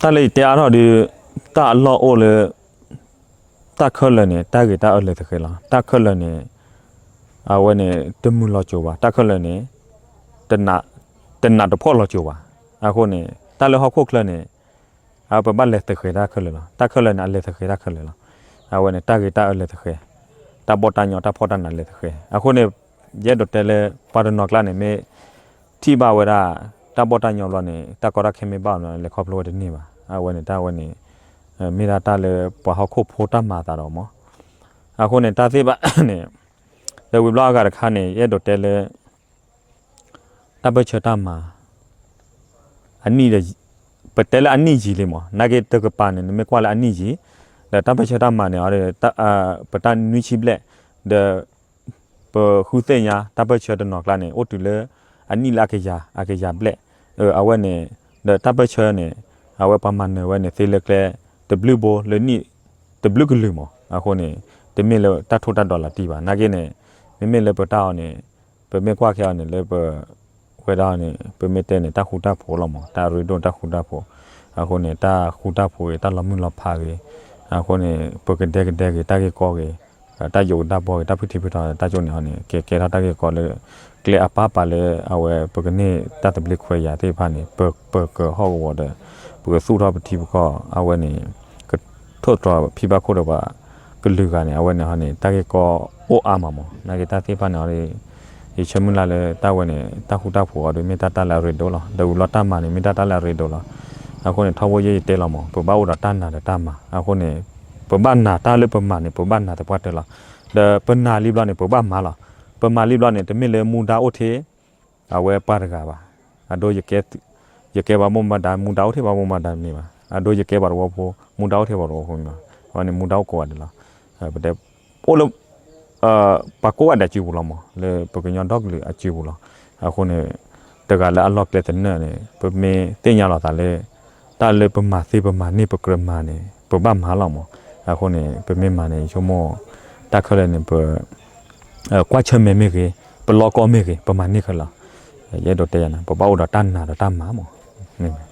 တၢ်လၢယတဲအါထီၣ်ဒီး တၢ်အလီၢ်အိၣ်လၢ တၢ်ခဲလၢာ်န့ၣ် တၢ်ဂ့ၤတၢ်အၢလဲၤသဃဲၤလီၤ. တၢ်ခဲလၢာ်န့ၣ် အဝဲန့ၣ် တမုာ်လီၤစိၤဘၣ်. တၢ်ခဲလၢာ်န့ၣ် တနးတဖှီၣ်လီၤစိၤဘၣ်. အဃိန့ၣ် တၢ်လၢဟီၣ်ခိၣ်ချၢန့ၣ် အဝဲပဘၣ်လဲၤသဃဲၤတၢ်ခဲလၢာ်လီၤ. တၢ်ခဲလၢာ်န့ၣ် အလဲၤသဃဲၤတၢ်ခဲလၢာ်လီၤ. အဝဲန့ၣ် တၢ်ဂ့ၤတၢ်အၢလဲၤသဃဲၤ, တၢ်ဘီၣ်တၢ်ညီ တၢ်ဖှီၣ်တၢ်နးလဲၤသဃဲၤ. အဃိန့ၣ် ယအဲၣ်ဒိးတဲလၢ ပှၤတနီၤကျါန့ၣ် မ့ၢ်ထံၣ်ဘၣ်ဝဲဒၣ် တၢ်ဘီၣ်တၢ်ညီဘျီန့ၣ် တၢ်ကီတၢ်ခဲမ့ၢ်ဘၣ်အီၤန့ၣ် လဲၤခီဖျိဝဲတန့ၢ်ဘၣ်. အဝဲန့ၣ် တၢ်ဝဲန့ၣ် မ့ၢ်ဒၣ်တၢ်လၢပှၤဟီၣ်ခိၣ်ဖိတၢ်မၤအသးဒီးမး. အဃိန့ၣ် တၢ်သ့ၣ်တဖၣ်န့ၣ် ဒီးဝံၤဘျီအဂၤတခါန့ၣ် ယအဲၣ်ဒိးတဲလၢ တၢ်ပၢၢ်ဆၢတၢ်မၤ အနံၣ်ဒီး ပတဲလၢအနံၣ်ယံာ်လံမး, နာ်က့တကပၤန့ၣ် နမ့ၢ်ကွၢ်လၢအနံၣ်ယံာ်, ဒီးတၢ်ပၢၢ်ဆၢတၢ်မၤန့ၣ် ပတၢ်နွံဆံဘျဲၣ်, ဒီး ပဃုသ့ၣ်ညါ တၢ်ပၢၢ်ဆၢတနီၤကျါန့ၣ် အိၣ်တုၤလၢ အနံၣ်လၢအကယၤ အကယၤဘျဲၣ်, အဝဲန့ၣ် ဒီးတၢ်ပၢၢ်ဆၢန့ၣ် အဝဲပှၤမၤနၢၤဝဲန့ၣ် သ့လၢကျဲ တဘျုးဘိလၢနံၣ် တဘျုးကလုာ်မး. အဃိန့ၣ် တမ့ၢ်လၢတၢ်ထိၣ်တၢ်ဒီးလၢတံၢ်ဘၣ်. နာ်က့န့ၣ် မ့မ့ၢ်လၢပတၢ်အီၤန့ၣ် ပမ့ၢ်ကွၢ်ခဲအီၤန့ၣ်လၢပ ဝဲဒၣ်န့ၣ် ပမ့ၢ်တဲန့ၣ် တၢ်ဃူတၢ်ဖိးလီၤမး, တၢ်အရ့ဒိၣ်တၢ်ဃူတၢ်ဖိး. အဃိန့ၣ် တၢ်ဃူတၢ်ဖိးဂ့ၤ တၢ်လီၤမုၢ်လီၤဖးဂ့ၤ, အဃိန့ၣ် ပကဒဲကဒဲဂ့ၤ တၢ်ဂ့ၢ်ကီဂ့ၤ, တၢ်ယိးကဒါဘီဂ့ၤ တၢ်ဖုၣ်ထံဖုၣ်ထီ တၢ်ကၠိန့ၣ်အီၤန့ၣ် ကဲကဲထီၣ်တၢ်ဂ့ၢ်ကီလၢ ကျဲအပၢ်ပာ်လၢအဝဲပကန့ၢ်တၢ်သဘျ့ခွဲးယာ်သ့ၣ်တဖၣ်န့ၣ် ပကဟီၣ်ကဝီၤဒီး ပကသူၣ်ထီၣ်ပထံပကီၢ် အဝဲန့ၣ် ကထိၣ်သတြီၤဖံဘၣ်ခိၣ်ဒီးပှၤကလုာ်ဂၤန့ၣ် အဝဲန့ၣ်ဟီန့ၣ် တၢ်ဂ့ၢ်ကီအိၣ်အါမးမး. နာ်က့တၢ်သ့ၣ်တဖၣ်န့ၣ်အီၤ ယဆၢမုၢ်လၢ်လၢတၢ်ဝဲန့ၣ် တၢ်ဃူတၢ်ဖိးအီၤဒီး မ့ၢ်တၢ်တၢ်လၢအရ့ဒိၣ်လီၤ. ဒီးဝံၤလီၤတၢ်မၤန့ၣ် မ့ၢ်တၢ်တၢ်လၢအရ့ဒိၣ်လီၤ. အဃိန့ၣ် ထီဘိယဲယတဲလီၤမး ပဘၣ်အိၣ်ဒီးတၢ်နာ်ဒီးတၢ်မၤ. အဃိန့ၣ် ပဘၣ်နာ်တၢ်လၢပမၤန့ၣ် ပဘၣ်နာ်သပှၢ်တၢၢ်လီၤ. ဒီးပနာ်လံဘျီန့ၣ် ပဘၣ်မၤလီၤ. ပမၤလံဘျီန့ၣ် တမ့ၢ်လၢမူဒါအိၣ်ထဲ အဝဲပှၤတဂၤဘၣ်. အဒိ ယကဲဘၣ်ဘၣ်မူဘၣ်ဒါ မူဒါအိၣ်ထဲဘၣ်ဘၣ်မူဘၣ်ဒါ တမ့ၢ်ဘၣ်. အဒိ ယကဲပှၤသဝီဖိ မူဒါအိၣ်ထဲပှၤသဝီဖိမ့ၢ်ဘၣ်. အဝဲန့ၣ် မူဒါအိၣ်ကိးဂၤဒဲးလီၤ. ပတဲ အိၣ်လၢ ပှၤကိးဂၤဒဲးအစုပူၤလီၤမး, လၢပကညီဒီကလုာ်အစုပူၤလီၤ. အဃိန့ၣ် တဂၤလၢအလီၢ်ကျဲသနၢၣ်န့ၣ် ပမ့ၢ်သ့ၣ်ညါလီၤသးလၢ တၢ်လၢပမၤသ့ပမၤန့ၢ်ပကြၢးမၤန့ၣ် ပဘၣ်မၤလီၤမး. အဃိန့ၣ် ပမ့ၢ်မၤန့ၣ် ယဆိကမိၣ် တၢ်ခဲလၢာ်န့ၣ် ပ ကွၢ်ဆၢၣ်မဲာ်မ့ၢ်ဂ့ၤ, ပလီၢ်ကီမ့ၢ်ဂ့ၤ, ပမၤန့ၢ်ခဲလၢာ်လီၤ. ယအဲၣ်ဒိးတဲယၤန့ၣ် ပဘၣ်အိၣ်ဒီးတၢ်နာ်ဒီးတၢ်မၤမး.